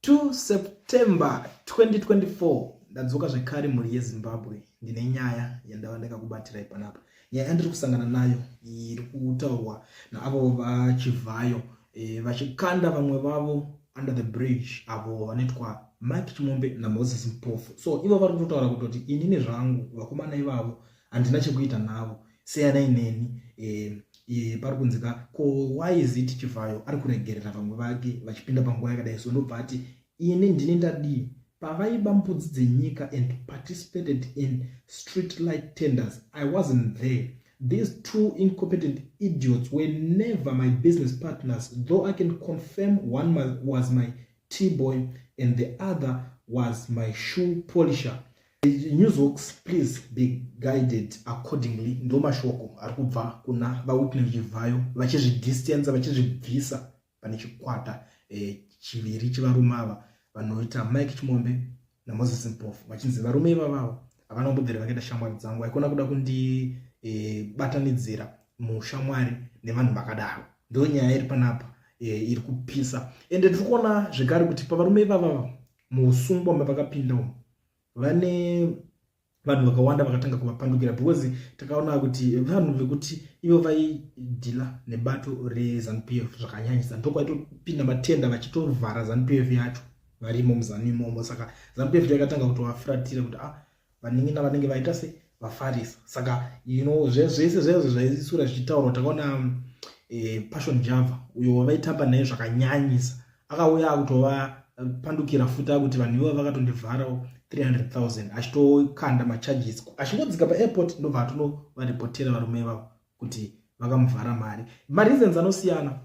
2 September 2024. Ndadzoka zvekare, mhuri yeZimbabwe. Ndine nyaya yandava ndakakubatirai panapa. Nyaya yandiri kusangana nayo iri kutaurwa naavo vaChivhayo, vachikanda vamwe vavo under the bridge, avo vanoitwa Mike Chimombe naMoses Mpofu. So ivo vari kutotaura kutoti, "Inini zvangu vakomana ivavo handina chekuita navo, siyanai neni." E, pari kunzika ko, why is it Chivhayo ari kuregerera vamwe vake vachipinda panguva yakadai? So ndobva ati, "Ini ndini ndadii? Pavaiba mbudzi dzenyika and participated in street light tenders, I wasn't there. These two incompetent idiots were never my business partners, though I can confirm one was my tea boy and the other was my shoe polisher. Newsworks, please be guided accordingly." Ndo mashoko ari kubva kuna vaWicknell Chivhayo, vachizvidistansa, vachizvibvisa pane chikwata chiviri chevarume ava vanoita Mike Chimombe naMoses Mpofu, vachinzi varume ivavavo havana kumbobvira vakaita shamwari dzangu. Haikona kuda kundibatanidzira mushamwari nevanhu vakadaro. Ndo nyaya iri panapa, iri kupisa. Ende tiri kuona zvekare kuti pavarume ivavava, muusungwa mavakapinda umu, vane vanhu vakawanda vakatanga kuvapandukira, because takaona kuti vanhu vekuti ivo vaideala nebato reZANU PF zvakanyanyisa. Ndokwaitopinda matender, vachitovhara ZANU PF yacho varimo muZANU imomo. Saka ZANU PF yakatanga kutovafuratira kuti, ah, vanin'ina vanenge vaita se vafarisa. Saka zvese zvezvo zvaisura zvichitaurwa. Takaona Passion Java, uyo wavaitamba naye zvakanyanyisa, akauya akutovapandukira futi, akuti vanhu ivo vakatondivharawo 300 000, achitokanda macharges achingodzika paairport. Ndobva atonovaripotera varume ivavo kuti vakamuvhara mari. Mareasons anosiyana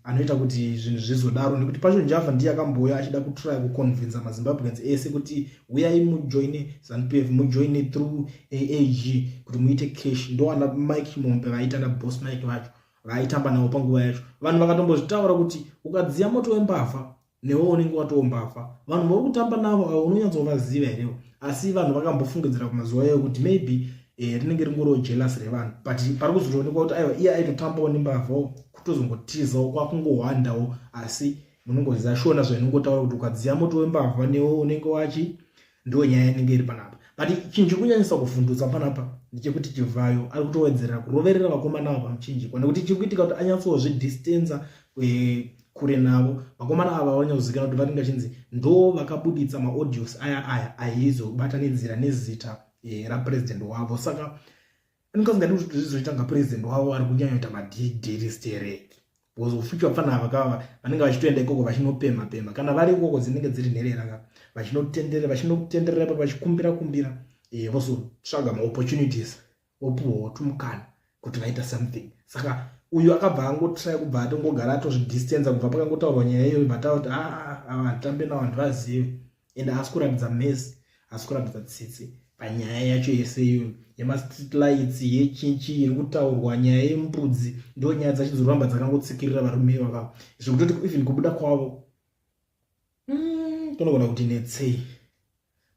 anoita kuti zvinhu zvizodaro, nekuti Passion Java ndiye akambouya achida kutry kuconvinsa maZimbabweans ese kuti uyai mujoine ZANU PF, mujoine through AG kuti muite cash. Ndowana Mike Chimombe vaita naBoss Mike vacho vaitamba navo panguva yacho. Vanhu vakatombozvitaura kuti ukadziya moto wembavha, newe unenge watoo mbavha. Vanhu vari kutamba navo avo unonyatsovaziva herewo? Asi vanhu vakambofungidzira kumazuva iyoyo kuti maybe rinenge ringoriwo jealous revanhu, but pari kuzotoonekwa kuti aiwa, iye aitotambawo nembavhawo, kutozongotizawo kwakungohwandawo. Asi munongoziva Shona zvainongotaura kuti ukadziya moto wembavha, newe unenge wachi. Ndo nyaya inenge iri panapa. But chinhu chiri kunyanyisa kuvhundutsa panapa ndechekuti Chivhayo ari kutowedzerera kuroverera vakomana ava pamuchinjikwa, nekuti chiri kuitika kuti anyatsozvidistansa kure navo. Vakomana ava vanyazozikanwa kuti vanenge vachinzi ndo vakabuditsa maaudios aya aizobatanidzira nezita rapurezidendi wavo. Saka anenge asingadi kuti zvizoita nga purezidendi wavo ari kunyanyoita madhidhiri stereki, because ufuchi vapfana ava kava vanenge vachitoenda ikoko vachinopemha pemha. Kana vari ikoko, dzinenge dziri nherera ka, vachinotenderera, vachinotenderera pa, vachikumbira kumbira, vozotsvaga maopportunities, vopuhwawo tumukana kuti vaita something. Saka uyu akabva angotry kubva atongogara atozvidistansa kubva pakangotaurwa nyaya iyoyo. Bva kuti, "Aa, ava handitambe navo, handivazive." Ende haasi kuratidza mesi, haasi kuratidza tsitsi panyaya yacho yese iyoyo yemastreet lights, yechinchi iri kutaurwa, nyaya yembudzi. Ndo nyaya dzacho dziroramba dzakangotsikirira varume ivava, zvekutoti even kubuda kwavo tonogona kuti netsei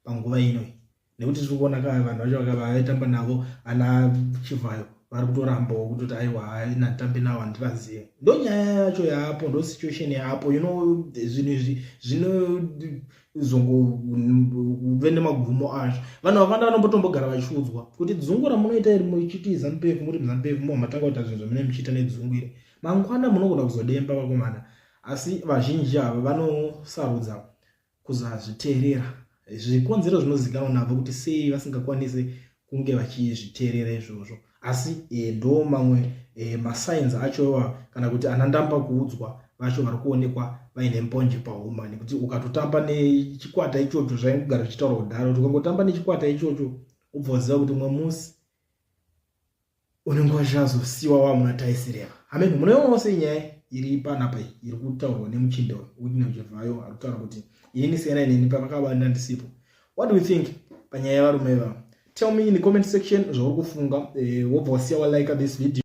panguva ino, nekuti tiri kuona ka vanhu vacho vaitamba navo ana Chivhayo vari kutorambawo kutoti, "Aiwa, haina, nditambe navo, handivazive." Ndo nyaya yacho yaapo, ndo situation yaapo. Zvinhu izvi zvinozongove nemagumo azvo. Vanhu vakawanda vanombotombogara vachiudzwa kuti dzungu ramunoita iri, muchiti ZANU PF, muri muZANU PF, mo matanga kuita zvinhu zvamunenge muchiita nedzungu iri, mangwana munogona kuzodemba, vakomana. Asi vazhinji ava vanosarudza kuzazviteerera. Zvikonzero zvinozivikanwa navo kuti sei vasingakwanisi kunge vachizviteerera izvozvo. Asi ndo mamwe masigns acho iwa, kana kuti ana ndamba kuudzwa vacho vari kuonekwa vaine mbonje pahuma, nekuti ukatotamba nechikwata ichocho, zvaingogara zvichitaurwa kudhara kuti ukangotamba nechikwata ichocho, ubva waziva kuti umwe musi unenge wachazosiwa wamuna taisireva. Amen. Munoionawo sei nyaya iri panapa, iri kutaurwa nemuchinda Wicknell Chivhayo, ari kutaura kuti, "Inini siyanai neni, pavakabanda ndisipo"? What do you think panyaya yevarume ivavo? Tell me in the comment section zvauri kufunga. Wobva wasiya walike this video.